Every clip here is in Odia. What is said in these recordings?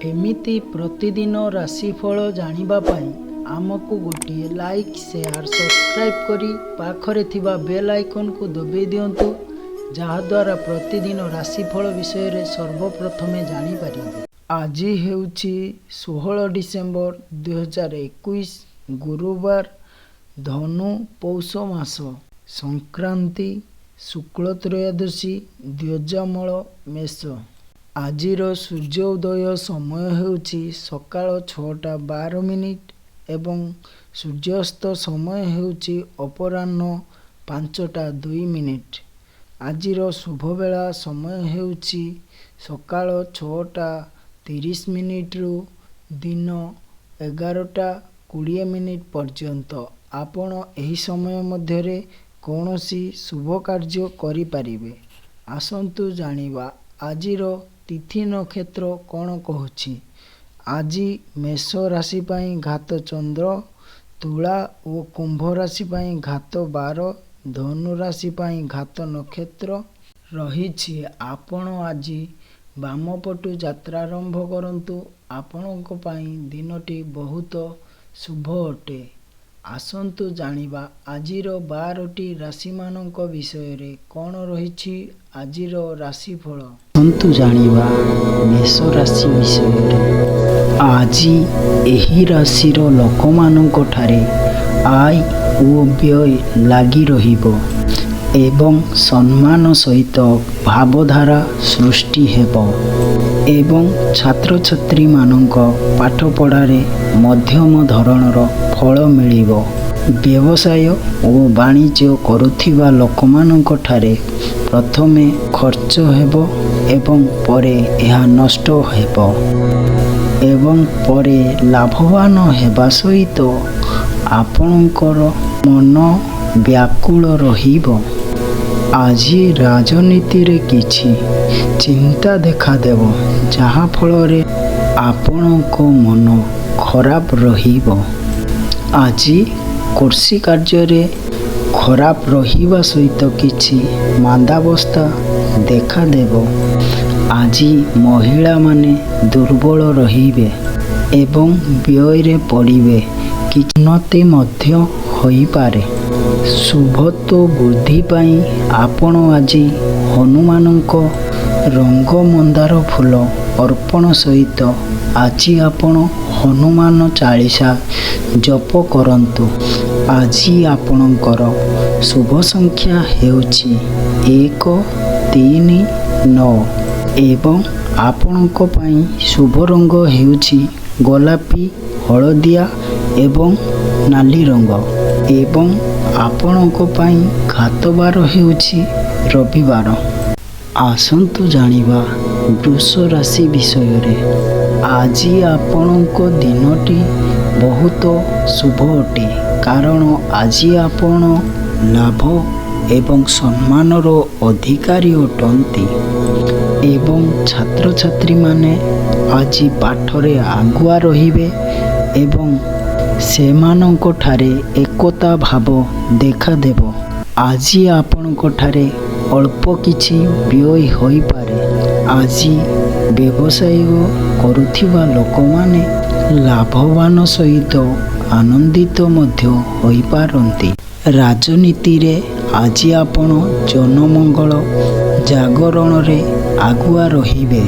ଏମିତି ପ୍ରତିଦିନ ରାଶିଫଳ ଜାଣିବା ପାଇଁ ଆମକୁ ଗୋଟିଏ ଲାଇକ୍, ସେୟାର, ସବସ୍କ୍ରାଇବ୍ କରି ପାଖରେ ଥିବା ବେଲ୍ ଆଇକନ୍କୁ ଦବାଇ ଦିଅନ୍ତୁ, ଯାହାଦ୍ୱାରା ପ୍ରତିଦିନ ରାଶିଫଳ ବିଷୟରେ ସର୍ବପ୍ରଥମେ ଜାଣିପାରିବେ। ଆଜି ହେଉଛି 16 ଡିସେମ୍ବର 2021, ଗୁରୁବାର, ଧନୁ, ପୌଷ ମାସ ସଂକ୍ରାନ୍ତି, ଶୁକ୍ଳ ତ୍ରୟୋଦଶୀ, ଦ୍ୱିଜମଳ ମେଷ। ଆଜିର ସୂର୍ଯ୍ୟୋଦୟ ସମୟ ହେଉଛି ସକାଳ 6ଟା 12 ମିନିଟ୍ ଏବଂ ସୂର୍ଯ୍ୟାସ୍ତ ସମୟ ହେଉଛି ଅପରାହ୍ନ 5ଟା 2 ମିନିଟ୍। ଆଜିର ଶୁଭବେଳା ସମୟ ହେଉଛି ସକାଳ 6ଟା 30 ମିନିଟ୍ରୁ ଦିନ 11ଟା 20 ମିନିଟ୍ ପର୍ଯ୍ୟନ୍ତ। ଆପଣ ଏହି ସମୟ ମଧ୍ୟରେ କୌଣସି ଶୁଭ କାର୍ଯ୍ୟ କରିପାରିବେ। ଆସନ୍ତୁ ଜାଣିବା ଆଜିର ତିଥି ନକ୍ଷତ୍ର କ'ଣ କହୁଛି। ଆଜି ମେଷ ରାଶି ପାଇଁ ଘାତ ଚନ୍ଦ୍ର, ତୁଳା ଓ କୁମ୍ଭ ରାଶି ପାଇଁ ଘାତ ବାର, ଧନୁ ରାଶି ପାଇଁ ଘାତ ନକ୍ଷତ୍ର ରହିଛି। ଆପଣ ଆଜି ବାମପଟୁ ଯାତ୍ରା ଆରମ୍ଭ କରନ୍ତୁ, ଆପଣଙ୍କ ପାଇଁ ଦିନଟି ବହୁତ ଶୁଭ ଅଟେ। ଆସନ୍ତୁ ଜାଣିବା ଆଜିର 12ଟି ରାଶିମାନଙ୍କ ବିଷୟରେ କ'ଣ ରହିଛି ଆଜିର ରାଶିଫଳ। ଆସନ୍ତୁ ଜାଣିବା ମେଷ ରାଶି ବିଷୟରେ। ଆଜି ଏହି ରାଶିର ଲୋକମାନଙ୍କଠାରେ ଆୟ ଓ ବ୍ୟୟ ଲାଗି ରହିବ ଏବଂ ସମ୍ମାନ ସହିତ ଭାବଧାରା ସୃଷ୍ଟି ହେବ ଏବଂ ଛାତ୍ରଛାତ୍ରୀମାନଙ୍କ ପାଠପଢ଼ାରେ ମଧ୍ୟମ ଧରଣର ଫଳ ମିଳିବ। ବ୍ୟବସାୟ ଓ ବାଣିଜ୍ୟ କରୁଥିବା ଲୋକମାନଙ୍କଠାରେ ପ୍ରଥମେ ଖର୍ଚ୍ଚ ହେବ ଏବଂ ପରେ ଏହା ନଷ୍ଟ ହେବ ଏବଂ ପରେ ଲାଭବାନ ହେବା ସହିତ ଆପଣଙ୍କର ମନ ବ୍ୟାକୁଳ ରହିବ। ଆଜି ରାଜନୀତିରେ କିଛି ଚିନ୍ତା ଦେଖାଦେବ, ଯାହାଫଳରେ ଆପଣଙ୍କ ମନ ଖରାପ ରହିବ। ଆଜି କୃଷି କାର୍ଯ୍ୟରେ ଖରାପ ରହିବା ସହିତ କିଛି ମାନ୍ଦାବସ୍ଥା ଦେଖାଦେବ। ଆଜି ମହିଳାମାନେ ଦୁର୍ବଳ ରହିବେ ଏବଂ ବ୍ୟୟରେ ପଡ଼ିବେ। କିଛି ଉନ୍ନତି ମଧ୍ୟ ହୋଇପାରେ। ଶୁଭତ୍ୱ ବୃଦ୍ଧି ପାଇଁ ଆପଣ ଆଜି ହନୁମାନଙ୍କ ରଙ୍ଗ ମନ୍ଦାର ଫୁଲ ଅର୍ପଣ ସହିତ ଆଜି ଆପଣ ହନୁମାନ ଚାଳିଶା ଜପ କରନ୍ତୁ। ଆଜି ଆପଣଙ୍କର ଶୁଭ ସଂଖ୍ୟା ହେଉଛି 1, 3, 9 ଏବଂ ଆପଣଙ୍କ ପାଇଁ ଶୁଭ ରଙ୍ଗ ହେଉଛି ଗୋଲାପୀ, ହଳଦିଆ ଏବଂ ନାଲି ରଙ୍ଗ ଏବଂ ଆପଣଙ୍କ ପାଇଁ ଘାତବାର ହେଉଛି ରବିବାର। ଆସନ୍ତୁ ଜାଣିବା ବୃଷ ରାଶି ବିଷୟରେ। ଆଜି ଆପଣଙ୍କ ଦିନଟି ବହୁତ ଶୁଭ ଅଟେ, କାରଣ ଆଜି ଆପଣ ଲାଭ ଏବଂ ସମ୍ମାନର ଅଧିକାରୀ ଅଟନ୍ତି ଏବଂ ଛାତ୍ରଛାତ୍ରୀମାନେ ଆଜି ପାଠରେ ଆଗୁଆ ରହିବେ ଏବଂ ସେମାନଙ୍କଠାରେ ଏକତା ଭାବ ଦେଖାଦେବ। ଆଜି ଆପଣଙ୍କଠାରେ ଅଳ୍ପ କିଛି ବ୍ୟୟ ହୋଇପାରେ। ଆଜି ବ୍ୟବସାୟ କରୁଥିବା ଲୋକମାନେ ଲାଭବାନ ସହିତ ଆନନ୍ଦିତ ମଧ୍ୟ ହୋଇପାରନ୍ତି। ରାଜନୀତିରେ ଆଜି ଆପଣ ଜନମଙ୍ଗଳ ଜାଗରଣରେ ଆଗୁଆ ରହିବେ।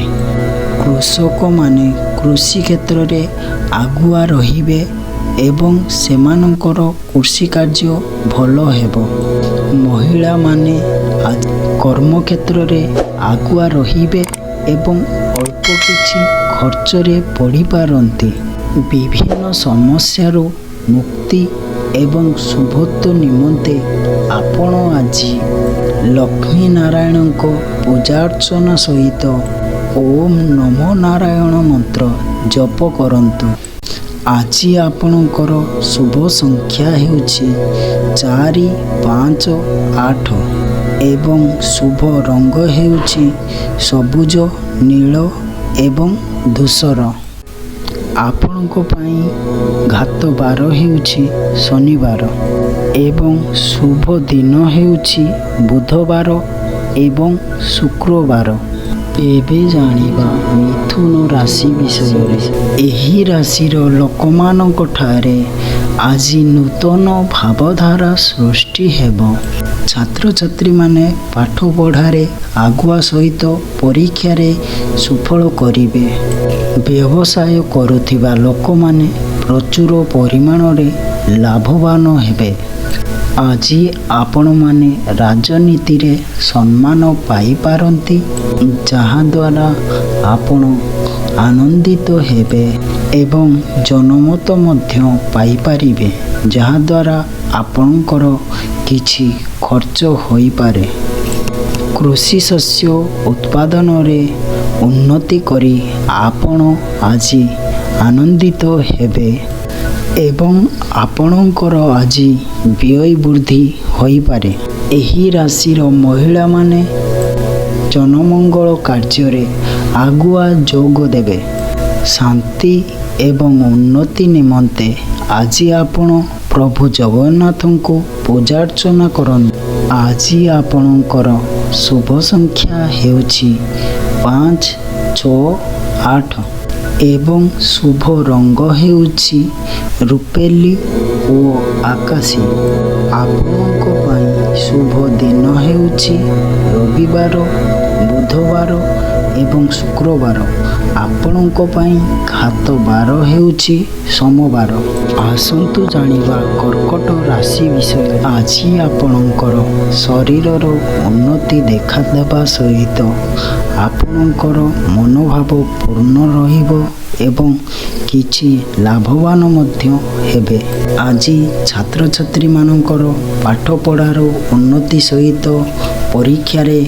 କୃଷକମାନେ କୃଷି କ୍ଷେତ୍ରରେ ଆଗୁଆ ରହିବେ ଏବଂ ସେମାନଙ୍କର କୃଷି କାର୍ଯ୍ୟ ଭଲ ହେବ। ମହିଳାମାନେ ଆଜି କର୍ମକ୍ଷେତ୍ରରେ ଆଗୁଆ ରହିବେ ଏବଂ ଅଳ୍ପ କିଛି ଖର୍ଚ୍ଚରେ ପଡ଼ିପାରନ୍ତି। ବିଭିନ୍ନ ସମସ୍ୟାରୁ ମୁକ୍ତି ଏବଂ ଶୁଭତ୍ୱ ନିମନ୍ତେ ଆପଣ ଆଜି ଲକ୍ଷ୍ମୀ ନାରାୟଣଙ୍କ ପୂଜା ଅର୍ଚ୍ଚନା ସହିତ ଓମ୍ ନମୋ ନାରାୟଣ ମନ୍ତ୍ର ଜପ କରନ୍ତୁ। ଆଜି ଆପଣଙ୍କର ଶୁଭ ସଂଖ୍ୟା ହେଉଛି 4, 5, 8 ଏବଂ ଶୁଭ ରଙ୍ଗ ହେଉଛି ସବୁଜ, ନୀଳ ଏବଂ ଧୂସର। ଆପଣଙ୍କ ପାଇଁ ଘାତ ବାର ହେଉଛି ଶନିବାର ଏବଂ ଶୁଭ ଦିନ ହେଉଛି ବୁଧବାର ଏବଂ ଶୁକ୍ରବାର। ଏବେ ଜାଣିବା ମିଥୁନ ରାଶି ବିଷୟରେ। ଏହି ରାଶିର ଲୋକମାନଙ୍କ ଠାରେ ଆଜି ନୂତନ ଭାବଧାରା ସୃଷ୍ଟି ହେବ। ଛାତ୍ରଛାତ୍ରୀମାନେ ପାଠପଢ଼ାରେ ଆଗୁଆ ସହିତ ପରୀକ୍ଷାରେ ସୁଫଳ କରିବେ। ବ୍ୟବସାୟ କରୁଥିବା ଲୋକମାନେ ପ୍ରଚୁର ପରିମାଣରେ ଲାଭବାନ ହେବେ। ଆଜି ଆପଣମାନେ ରାଜନୀତିରେ ସମ୍ମାନ ପାଇପାରନ୍ତି, ଯାହାଦ୍ୱାରା ଆପଣ ଆନନ୍ଦିତ ହେବେ ଏବଂ ଜନମତ ମଧ୍ୟ ପାଇପାରିବେ, ଯାହାଦ୍ୱାରା ଆପଣଙ୍କର କିଛି ଖର୍ଚ୍ଚ ହୋଇପାରେ। କୃଷି ଶସ୍ୟ ଉତ୍ପାଦନରେ ଉନ୍ନତି କରି ଆପଣ ଆଜି ଆନନ୍ଦିତ ହେବେ ଏବଂ ଆପଣଙ୍କର ଆଜି ବ୍ୟୟ ବୃଦ୍ଧି ହୋଇପାରେ। ଏହି ରାଶିର ମହିଳାମାନେ ଜନମଙ୍ଗଳ କାର୍ଯ୍ୟରେ ଆଗୁଆ ଯୋଗ ଦେବେ। ଶାନ୍ତି ଏବଂ ଉନ୍ନତି ନିମନ୍ତେ ଆଜି ଆପଣ ପ୍ରଭୁ ଜଗନ୍ନାଥଙ୍କୁ ପୂଜାର୍ଚ୍ଚନା କରନ୍ତୁ। ଆଜି ଆପଣଙ୍କର ଶୁଭ ସଂଖ୍ୟା ହେଉଛି 5, 6, 8 ଏବଂ ଶୁଭ ରଙ୍ଗ ହେଉଛି ରୂପେଲି ଓ ଆକାଶୀ। ଆପଣଙ୍କ ପାଇଁ ଶୁଭ ଦିନ ହେଉଛି ରବିବାର, ବୁଧବାର ଏବଂ ଶୁକ୍ରବାର। ଆପଣଙ୍କ ପାଇଁ ଘାତ ବାର ହେଉଛି ସୋମବାର। ଆସନ୍ତୁ ଜାଣିବା କର୍କଟ ରାଶି ବିଷୟରେ। ଆଜି ଆପଣଙ୍କର ଶରୀରର ଉନ୍ନତି ଦେଖାଦେବା ସହିତ ଆପଣଙ୍କର ମନୋଭାବ ପୂର୍ଣ୍ଣ ରହିବ ଏବଂ କିଛି ଲାଭବାନ ମଧ୍ୟ ହେବେ। ଆଜି ଛାତ୍ରଛାତ୍ରୀମାନଙ୍କର ପାଠପଢ଼ାର ଉନ୍ନତି ସହିତ ପରୀକ୍ଷାରେ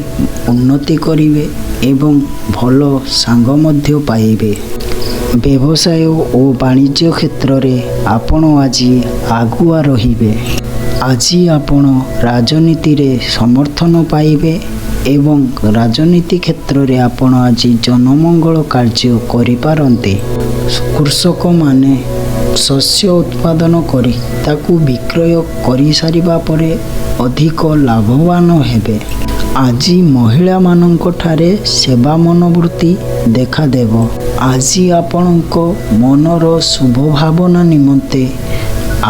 ଉନ୍ନତି କରିବେ ଏବଂ ଭଲ ସାଙ୍ଗ ମଧ୍ୟ ପାଇବେ। ବ୍ୟବସାୟ ଓ ବାଣିଜ୍ୟ କ୍ଷେତ୍ରରେ ଆପଣ ଆଜି ଆଗୁଆ ରହିବେ। ଆଜି ଆପଣ ରାଜନୀତିରେ ସମର୍ଥନ ପାଇବେ ଏବଂ ରାଜନୀତି କ୍ଷେତ୍ରରେ ଆପଣ ଆଜି ଜନମଙ୍ଗଳ କାର୍ଯ୍ୟ କରିପାରନ୍ତି। କୃଷକମାନେ ଶସ୍ୟ ଉତ୍ପାଦନ କରି ତାକୁ ବିକ୍ରୟ କରିସାରିବା ପରେ ଅଧିକ ଲାଭବାନ ହେବେ। ଆଜି ମହିଳାମାନଙ୍କଠାରେ ସେବା ମନୋବୃତ୍ତି ଦେଖାଦେବ। ଆଜି ଆପଣଙ୍କ ମନର ଶୁଭ ଭାବନା ନିମନ୍ତେ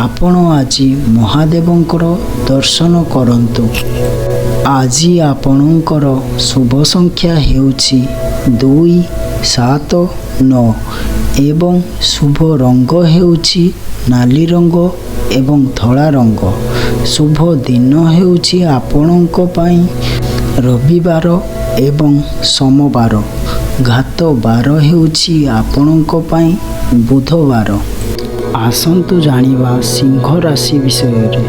ଆପଣ ଆଜି ମହାଦେବଙ୍କର ଦର୍ଶନ କରନ୍ତୁ। ଆଜି ଆପଣଙ୍କର ଶୁଭ ସଂଖ୍ୟା ହେଉଛି 2, 7, 9 ଏବଂ ଶୁଭ ରଙ୍ଗ ହେଉଛି ନାଲି ରଙ୍ଗ ଏବଂ ଧଳା ରଙ୍ଗ। ଶୁଭ ଦିନ ହେଉଛି ଆପଣଙ୍କ ପାଇଁ ରବିବାର ଏବଂ ସୋମବାର। ଘାତ ବାର ହେଉଛି ଆପଣଙ୍କ ପାଇଁ ବୁଧବାର। ଆସନ୍ତୁ ଜାଣିବା ସିଂହ ରାଶି ବିଷୟରେ।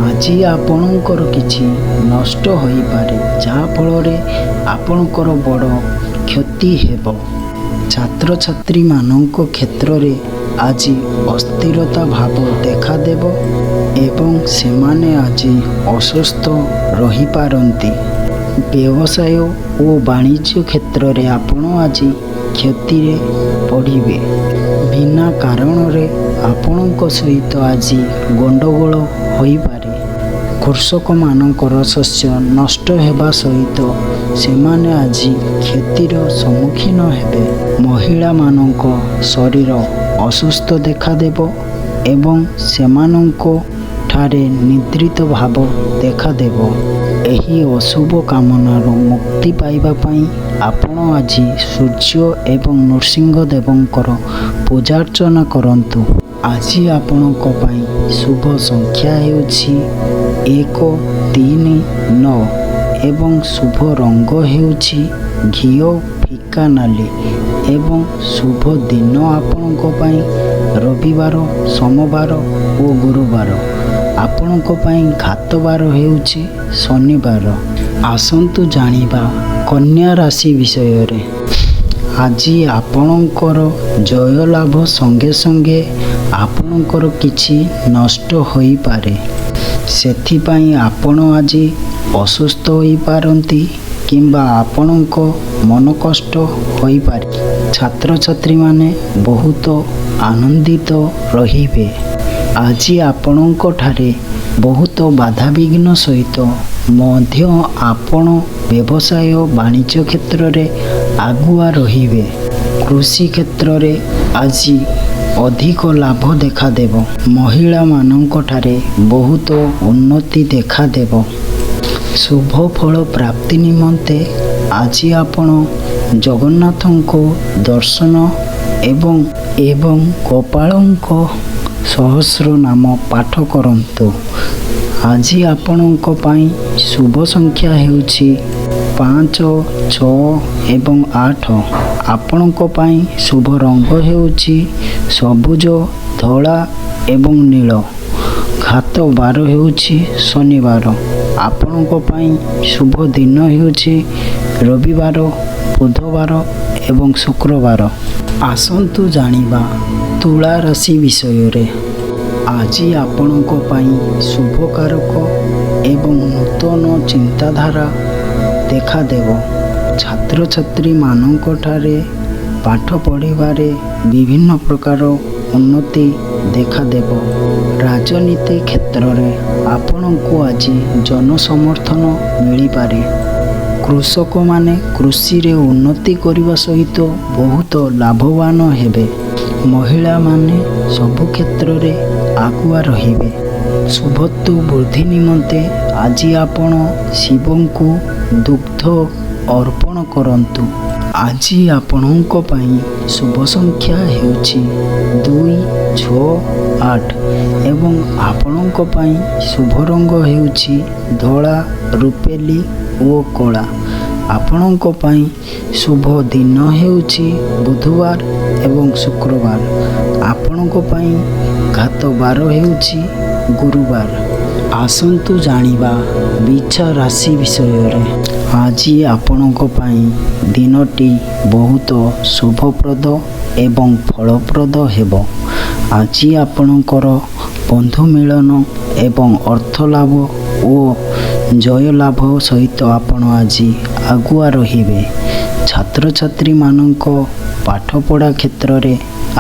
ଆଜି ଆପଣଙ୍କର କିଛି ନଷ୍ଟ ହୋଇପାରେ, ଯାହାଫଳରେ ଆପଣଙ୍କର ବଡ଼ କ୍ଷତି ହେବ। ଛାତ୍ରଛାତ୍ରୀମାନଙ୍କ କ୍ଷେତ୍ରରେ ଆଜି ଅସ୍ଥିରତା ଭାବ ଦେଖାଦେବ ଏବଂ ସେମାନେ ଆଜି ଅସୁସ୍ଥ ରହିପାରନ୍ତି। ବ୍ୟବସାୟ ଓ ବାଣିଜ୍ୟ କ୍ଷେତ୍ରରେ ଆପଣ ଆଜି କ୍ଷତିରେ ପଡ଼ିବେ। ବିନା କାରଣରେ ଆପଣଙ୍କ ସହିତ ଆଜି ଗଣ୍ଡଗୋଳ ହୋଇପାରେ। କୃଷକମାନଙ୍କର ଶସ୍ୟ ନଷ୍ଟ ହେବା ସହିତ ସେମାନେ ଆଜି କ୍ଷତିର ସମ୍ମୁଖୀନ ହେବେ। ମହିଳାମାନଙ୍କ ଶରୀର ଅସୁସ୍ଥ ଦେଖାଦେବ ଏବଂ ସେମାନଙ୍କ ଠାରେ ନିଦ୍ରିତ ଭାବ ଦେଖାଦେବ। ଏହି ଅଶୁଭ କାମନାରୁ ମୁକ୍ତି ପାଇବା ପାଇଁ ଆପଣ ଆଜି ସୂର୍ଯ୍ୟ ଏବଂ ନୃସିଂହ ଦେବଙ୍କର ପୂଜାର୍ଚ୍ଚନା କରନ୍ତୁ। ଆଜି ଆପଣଙ୍କ ପାଇଁ ଶୁଭ ସଂଖ୍ୟା ହେଉଛି 1, 3, 9 ଏବଂ ଶୁଭ ରଙ୍ଗ ହେଉଛି ଘିଅ ଫିକା ନାଲି ଏବଂ ଶୁଭ ଦିନ ଆପଣଙ୍କ ପାଇଁ ରବିବାର, ସୋମବାର ଓ ଗୁରୁବାର। ଆପଣଙ୍କ ପାଇଁ ଘାତବାର ହେଉଛି ଶନିବାର। ଆସନ୍ତୁ ଜାଣିବା କନ୍ୟା ରାଶି ବିଷୟରେ। ଆଜି ଆପଣଙ୍କର ଜୟ ଲାଭ ସଙ୍ଗେ ସଙ୍ଗେ ଆପଣଙ୍କର କିଛି ନଷ୍ଟ ହୋଇପାରେ। ସେଥିପାଇଁ ଆପଣ ଆଜି ଅସୁସ୍ଥ ହୋଇପାରନ୍ତି କିମ୍ବା ଆପଣଙ୍କ ମନ କଷ୍ଟ ହୋଇପାରେ। ଛାତ୍ରଛାତ୍ରୀମାନେ ବହୁତ ଆନନ୍ଦିତ ରହିବେ। ଆଜି ଆପଣଙ୍କଠାରେ ବହୁତ ବାଧାବିଘ୍ନ ସହିତ ମଧ୍ୟ ଆପଣ ବ୍ୟବସାୟ ବାଣିଜ୍ୟ କ୍ଷେତ୍ରରେ ଆଗୁଆ ରହିବେ। କୃଷି କ୍ଷେତ୍ରରେ ଆଜି ଅଧିକ ଲାଭ ଦେଖାଦେବ। ମହିଳାମାନଙ୍କଠାରେ ବହୁତ ଉନ୍ନତି ଦେଖାଦେବ। ଶୁଭ ଫଳ ପ୍ରାପ୍ତି ନିମନ୍ତେ ଆଜି ଆପଣ ଜଗନ୍ନାଥଙ୍କୁ ଦର୍ଶନ ଏବଂ ଗୋପାଳଙ୍କ ସହସ୍ର ନାମ ପାଠ କରନ୍ତୁ। ଆଜି ଆପଣଙ୍କ ପାଇଁ ଶୁଭ ସଂଖ୍ୟା ହେଉଛି 5, 6 ଏବଂ 8। ଆପଣଙ୍କ ପାଇଁ ଶୁଭ ରଙ୍ଗ ହେଉଛି ସବୁଜ, ଧଳା ଏବଂ ନୀଳ। ଘାତ ବାର ହେଉଛି ଶନିବାର। ଆପଣଙ୍କ ପାଇଁ ଶୁଭ ଦିନ ହେଉଛି ରବିବାର, ବୁଧବାର ଏବଂ ଶୁକ୍ରବାର। ଆସନ୍ତୁ ଜାଣିବା ତୁଳା ରାଶି ବିଷୟରେ। ଆଜି ଆପଣଙ୍କ ପାଇଁ ଶୁଭକାରକ ଏବଂ ନୂତନ ଚିନ୍ତାଧାରା ଦେଖାଦେବ। ଛାତ୍ରଛାତ୍ରୀମାନଙ୍କଠାରେ ପାଠ ପଢ଼ିବାରେ ବିଭିନ୍ନ ପ୍ରକାର ଉନ୍ନତି ଦେଖାଦେବ। ରାଜନୀତି କ୍ଷେତ୍ରରେ ଆପଣଙ୍କୁ ଆଜି ଜନସମର୍ଥନ ମିଳିପାରେ। କୃଷକମାନେ କୃଷିରେ ଉନ୍ନତି କରିବା ସହିତ ବହୁତ ଲାଭବାନ ହେବେ। ମହିଳାମାନେ ସବୁ କ୍ଷେତ୍ରରେ ଆଗୁଆ ରହିବେ। ଶୁଭତ୍ୱ ବୃଦ୍ଧି ନିମନ୍ତେ ଆଜି ଆପଣ ଶିବଙ୍କୁ ଦୁଗ୍ଧ ଅର୍ପଣ କରନ୍ତୁ। ଆଜି ଆପଣଙ୍କ ପାଇଁ ଶୁଭ ସଂଖ୍ୟା ହେଉଛି 2, 6, 8 ଏବଂ ଆପଣଙ୍କ ପାଇଁ ଶୁଭ ରଙ୍ଗ ହେଉଛି ଧଳା, ରୂପେଲି ଓ କଳା। ଆପଣଙ୍କ ପାଇଁ ଶୁଭ ଦିନ ହେଉଛି ବୁଧବାର ଏବଂ ଶୁକ୍ରବାର। ଆପଣଙ୍କ ପାଇଁ ଘାତ ବାର ହେଉଛି ଗୁରୁବାର। ଆସନ୍ତୁ ଜାଣିବା ବିଛା ରାଶି ବିଷୟରେ। ଆଜି ଆପଣଙ୍କ ପାଇଁ ଦିନଟି ବହୁତ ଶୁଭପ୍ରଦ ଏବଂ ଫଳପ୍ରଦ ହେବ। ଆଜି ଆପଣଙ୍କର ବନ୍ଧୁ ମିଳନ ଏବଂ ଅର୍ଥ ଲାଭ ଓ ଜୟ ଲାଭ ସହିତ ଆପଣ ଆଜି ଆଗୁଆ ରହିବେ। ଛାତ୍ରଛାତ୍ରୀମାନଙ୍କ ପାଠପଢ଼ା କ୍ଷେତ୍ରରେ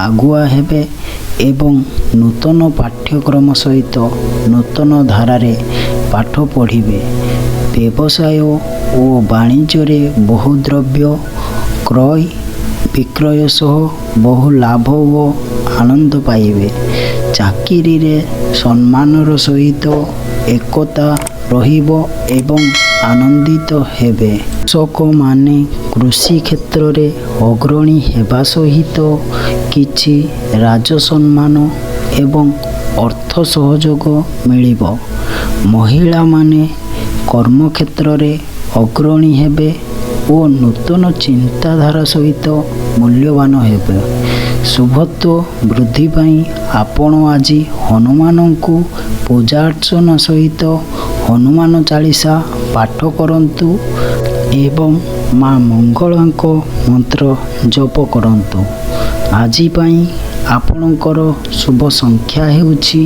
ଆଗୁଆ ହେବେ ଏବଂ ନୂତନ ପାଠ୍ୟକ୍ରମ ସହିତ ନୂତନ ଧାରାରେ ପାଠ ପଢ଼ିବେ। ବ୍ୟବସାୟ ଓ ବାଣିଜ୍ୟରେ ବହୁ ଦ୍ରବ୍ୟ କ୍ରୟ ବିକ୍ରୟ ସହ ବହୁ ଲାଭ ଓ ଆନନ୍ଦ ପାଇବେ। ଚାକିରିରେ ସମ୍ମାନର ସହିତ ଏକତା ରହିବ ଏବଂ ଆନନ୍ଦିତ ହେବେ। କୃଷକମାନେ କୃଷି କ୍ଷେତ୍ରରେ ଅଗ୍ରଣୀ ହେବା ସହିତ କିଛି ରାଜସମ୍ମାନ ଏବଂ ଅର୍ଥ ସହଯୋଗ ମିଳିବ। ମହିଳାମାନେ କର୍ମକ୍ଷେତ୍ରରେ ଅଗ୍ରଣୀ ହେବେ ଓ ନୂତନ ଚିନ୍ତାଧାରା ସହିତ ମୂଲ୍ୟବାନ ହେବେ। ଶୁଭତ୍ୱ ବୃଦ୍ଧି ପାଇଁ ଆପଣ ଆଜି ହନୁମାନଙ୍କୁ ପୂଜା ଅର୍ଚ୍ଚନା ସହିତ ହନୁମାନ ଚାଳିଶା ପାଠ କରନ୍ତୁ ଏବଂ ମା ମଙ୍ଗଳାଙ୍କ ମନ୍ତ୍ର ଜପ କରନ୍ତୁ। ଆଜି ପାଇଁ ଆପଣଙ୍କର ଶୁଭ ସଂଖ୍ୟା ହେଉଛି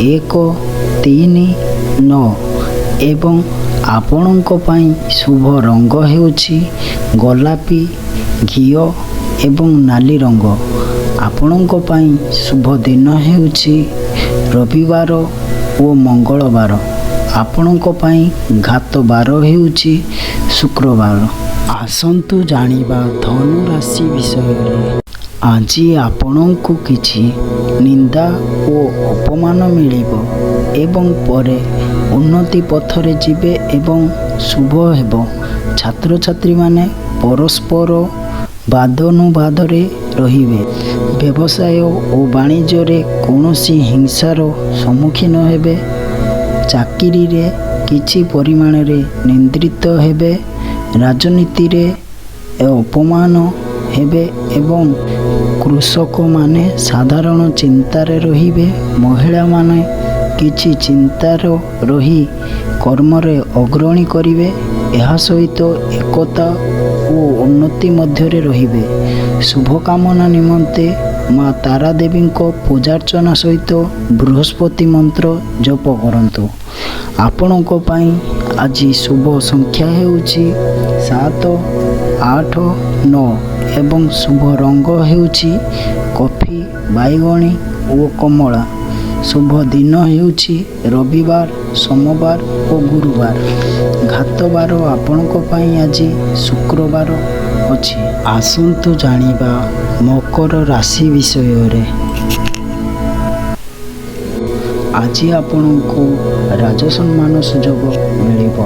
1, 3, 9 ଏବଂ ଆପଣଙ୍କ ପାଇଁ ଶୁଭ ରଙ୍ଗ ହେଉଛି ଗୋଲାପୀ, ଘିଅ ଏବଂ ନାଲି ରଙ୍ଗ। ଆପଣଙ୍କ ପାଇଁ ଶୁଭ ଦିନ ହେଉଛି ରବିବାର ଓ ମଙ୍ଗଳବାର। ଆପଣଙ୍କ ପାଇଁ ଘାତ ବାର ହେଉଛି ଶୁକ୍ରବାର। ଆସନ୍ତୁ ଜାଣିବା ଧନୁ ରାଶି ବିଷୟରେ। ଆଜି ଆପଣଙ୍କୁ କିଛି ନିନ୍ଦା ଓ ଅପମାନ ମିଳିବ ଏବଂ ପରେ ଉନ୍ନତି ପଥରେ ଯିବେ ଏବଂ ଶୁଭ ହେବ। ଛାତ୍ରଛାତ୍ରୀମାନେ ପରସ୍ପର ବାଦାନୁବାଦରେ ରହିବେ। ବ୍ୟବସାୟ ଓ ବାଣିଜ୍ୟରେ କୌଣସି ହିଂସାର ସମ୍ମୁଖୀନ ହେବେ। ଚାକିରିରେ କିଛି ପରିମାଣରେ ନିନ୍ଦ୍ରିତ ହେବେ। ରାଜନୀତିରେ ଅପମାନ ହେବେ ଏବଂ କୃଷକମାନେ ସାଧାରଣ ଚିନ୍ତାରେ ରହିବେ। ମହିଳାମାନେ କିଛି ଚିନ୍ତାର ରହି କର୍ମରେ ଅଗ୍ରଣୀ କରିବେ। ଏହା ସହିତ ଏକତା ଓ ଉନ୍ନତି ମଧ୍ୟରେ ରହିବେ। ଶୁଭକାମନା ନିମନ୍ତେ ମା ତାରା ଦେବୀଙ୍କ ପୂଜାର୍ଚ୍ଚନା ସହିତ ବୃହସ୍ପତି ମନ୍ତ୍ର ଜପ କରନ୍ତୁ। ଆପଣଙ୍କ ପାଇଁ ଆଜି ଶୁଭ ସଂଖ୍ୟା ହେଉଛି 7, 8, 9 ଏବଂ ଶୁଭ ରଙ୍ଗ ହେଉଛି କଫି, ବାଇଗଣୀ ଓ କମଳା। ଶୁଭ ଦିନ ହେଉଛି ରବିବାର, ସୋମବାର ଓ ଗୁରୁବାର। ଘାତବାର ଆପଣଙ୍କ ପାଇଁ ଆଜି ଶୁକ୍ରବାର ଅଛି। ଆସନ୍ତୁ ଜାଣିବା ମକର ରାଶି ବିଷୟରେ। ଆଜି ଆପଣଙ୍କୁ ରାଜସମ୍ମାନ ସୁଯୋଗ ମିଳିବ।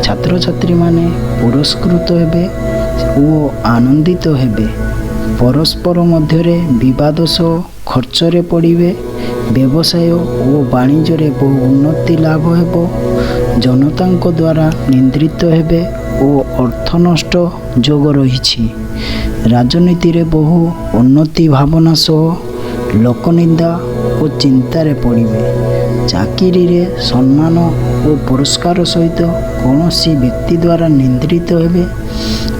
ଛାତ୍ରଛାତ୍ରୀମାନେ ପୁରସ୍କୃତ ହେବେ ଓ ଆନନ୍ଦିତ ହେବେ। ପରସ୍ପର ମଧ୍ୟରେ ବିବାଦ ସହ ଖର୍ଚ୍ଚରେ ପଡ଼ିବେ। ବ୍ୟବସାୟ ଓ ବାଣିଜ୍ୟରେ ବହୁ ଉନ୍ନତି ଲାଭ ହେବ। ଜନତାଙ୍କ ଦ୍ୱାରା ନିନ୍ଦ୍ରିତ ହେବେ ଓ ଅର୍ଥ ନଷ୍ଟ ଯୋଗ ରହିଛି। ରାଜନୀତିରେ ବହୁ ଉନ୍ନତି ଭାବନା ସହ ଲୋକନିନ୍ଦା ଓ ଚିନ୍ତାରେ ପଡ଼ିବେ। ଚାକିରିରେ ସମ୍ମାନ ଓ ପୁରସ୍କାର ସହିତ କୌଣସି ବ୍ୟକ୍ତି ଦ୍ୱାରା ନିନ୍ଦ୍ରିତ ହେବେ।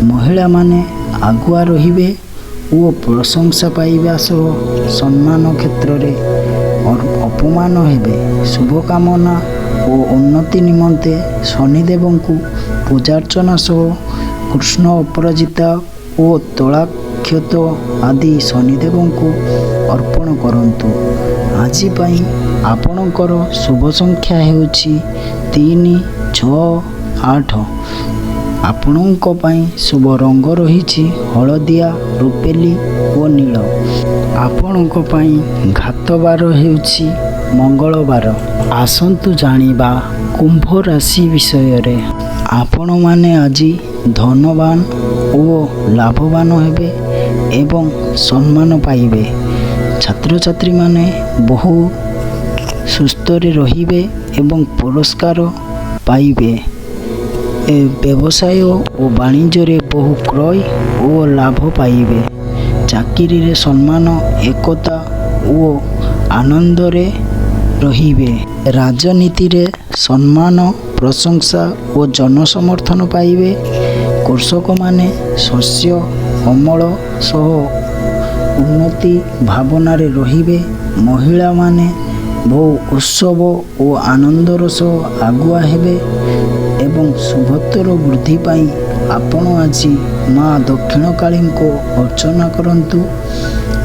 ମହିଳାମାନେ ଆଗୁଆ ରହିବେ ଓ ପ୍ରଶଂସା ପାଇବା ସହ ସମ୍ମାନ କ୍ଷେତ୍ରରେ ଅପମାନ ହେବେ। ଶୁଭକାମନା ଓ ଉନ୍ନତି ନିମନ୍ତେ ଶନିଦେବଙ୍କୁ ପୂଜାର୍ଚ୍ଚନା ସହ କୃଷ୍ଣ ଅପରାଜିତା ଓ ତଳାକ୍ଷତ ଆଦି ଶନିଦେବଙ୍କୁ ଅର୍ପଣ କରନ୍ତୁ। ଆଜି ପାଇଁ ଆପଣଙ୍କର ଶୁଭ ସଂଖ୍ୟା ହେଉଛି 3, 6, 8। ଆପଣଙ୍କ ପାଇଁ ଶୁଭ ରଙ୍ଗ ରହିଛି ହଳଦିଆ, ରୂପେଲି ଓ ନୀଳ। ଆପଣଙ୍କ ପାଇଁ ଘାତବାର ହେଉଛି ମଙ୍ଗଳବାର। ଆସନ୍ତୁ ଜାଣିବା କୁମ୍ଭ ରାଶି ବିଷୟରେ। ଆପଣମାନେ ଆଜି ଧନବାନ ଓ ଲାଭବାନ ହେବେ ଏବଂ ସମ୍ମାନ ପାଇବେ। ଛାତ୍ରଛାତ୍ରୀମାନେ ବହୁ ସୁସ୍ଥରେ ରହିବେ ଏବଂ ପୁରସ୍କାର ପାଇବେ। ବ୍ୟବସାୟ ଓ ବାଣିଜ୍ୟରେ ବହୁ କ୍ରୟ ଓ ଲାଭ ପାଇବେ। ଚାକିରିରେ ସମ୍ମାନ, ଏକତା ଓ ଆନନ୍ଦରେ ରହିବେ। ରାଜନୀତିରେ ସମ୍ମାନ, ପ୍ରଶଂସା ଓ ଜନସମର୍ଥନ ପାଇବେ। କୃଷକମାନେ ଶସ୍ୟ ଅମଳ ସହ ଉନ୍ନତି ଭାବନାରେ ରହିବେ। ମହିଳାମାନେ ବହୁ ଉତ୍ସବ ଓ ଆନନ୍ଦର ସହ ଆଗୁଆ ହେବେ ଏବଂ ଶୁଭତ୍ୱର ବୃଦ୍ଧି ପାଇଁ ଆପଣ ଆଜି ମା ଦକ୍ଷିଣକାଳୀଙ୍କୁ ଅର୍ଚ୍ଚନା କରନ୍ତୁ।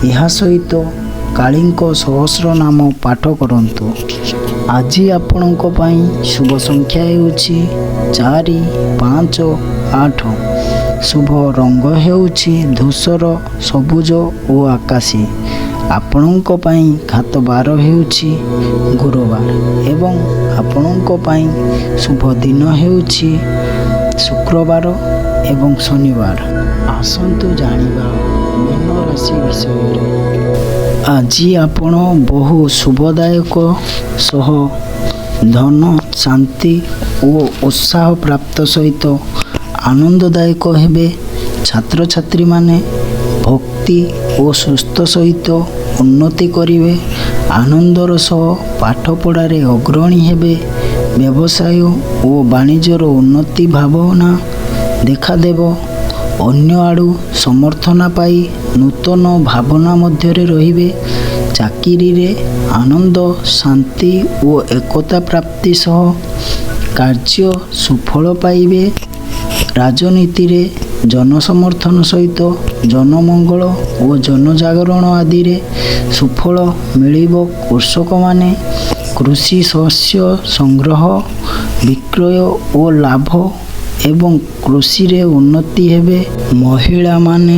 ଏହା ସହିତ କାଳୀଙ୍କ ସହସ୍ର ନାମ ପାଠ କରନ୍ତୁ। ଆଜି ଆପଣଙ୍କ ପାଇଁ ଶୁଭ ସଂଖ୍ୟା ହେଉଛି 4, 5, 8। ଶୁଭ ରଙ୍ଗ ହେଉଛି ଧୂସର, ସବୁଜ ଓ ଆକାଶୀ। ଆପଣଙ୍କ ପାଇଁ ଘାତବାର ହେଉଛି ଗୁରୁବାର ଏବଂ ଆପଣଙ୍କ ପାଇଁ ଶୁଭ ଦିନ ହେଉଛି ଶୁକ୍ରବାର ଏବଂ ଶନିବାର। ଆସନ୍ତୁ ଜାଣିବା ମୀନ ରାଶି ବିଷୟରେ। ଆଜି ଆପଣ ବହୁ ଶୁଭଦାୟକ ସହ ଧନ, ଶାନ୍ତି ଓ ଉତ୍ସାହ ପ୍ରାପ୍ତ ସହିତ ଆନନ୍ଦଦାୟକ ହେବେ। ଛାତ୍ରଛାତ୍ରୀମାନେ ଭକ୍ତି ଓ ସୁସ୍ଥ ସହିତ ଉନ୍ନତି କରିବେ। ଆନନ୍ଦର ସହ ପାଠପଢ଼ାରେ ଅଗ୍ରଣୀ ହେବେ। ବ୍ୟବସାୟ ଓ ବାଣିଜ୍ୟର ଉନ୍ନତି ଭାବନା ଦେଖାଦେବ। ଅନ୍ୟ ଆଡ଼ୁ ସମର୍ଥନା ପାଇ ନୂତନ ଭାବନା ମଧ୍ୟରେ ରହିବେ। ଚାକିରିରେ ଆନନ୍ଦ, ଶାନ୍ତି ଓ ଏକତା ପ୍ରାପ୍ତି ସହ କାର୍ଯ୍ୟ ସୁଫଳ ପାଇବେ। ରାଜନୀତିରେ ଜନସମର୍ଥନ ସହିତ ଜନମଙ୍ଗଳ ଓ ଜନଜାଗରଣ ଆଦିରେ ସୁଫଳ ମିଳିବ। କୃଷକମାନେ କୃଷି ଶସ୍ୟ ସଂଗ୍ରହ, ବିକ୍ରୟ ଓ ଲାଭ ଏବଂ କୃଷିରେ ଉନ୍ନତି ହେବେ। ମହିଳାମାନେ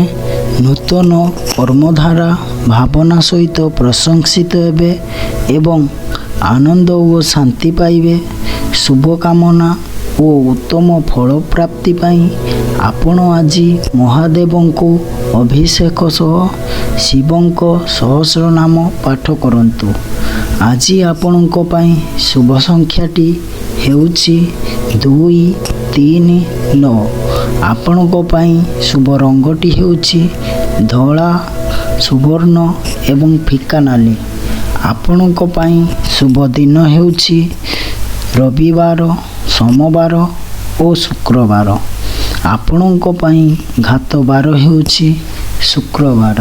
ନୂତନ କର୍ମଧାରା ଭାବନା ସହିତ ପ୍ରଶଂସିତ ହେବେ ଏବଂ ଆନନ୍ଦ ଓ ଶାନ୍ତି ପାଇବେ। ଶୁଭକାମନା ଓ ଉତ୍ତମ ଫଳ ପ୍ରାପ୍ତି ପାଇଁ ଆପଣ ଆଜି ମହାଦେବଙ୍କୁ ଅଭିଷେକ ସହ ଶିବଙ୍କ ସହସ୍ର ନାମ ପାଠ କରନ୍ତୁ। ଆଜି ଆପଣଙ୍କ ପାଇଁ ଶୁଭ ସଂଖ୍ୟାଟି ହେଉଛି 2, 3, 9। ଆପଣଙ୍କ ପାଇଁ ଶୁଭ ରଙ୍ଗଟି ହେଉଛି ଧଳା, ସୁବର୍ଣ୍ଣ ଏବଂ ଫିକା ନାଲି। ଆପଣଙ୍କ ପାଇଁ ଶୁଭ ଦିନ ହେଉଛି ରବିବାର, ସୋମବାର ଓ ଶୁକ୍ରବାର। ଆପଣଙ୍କ ପାଇଁ ଘାତବାର ହେଉଛି ଶୁକ୍ରବାର।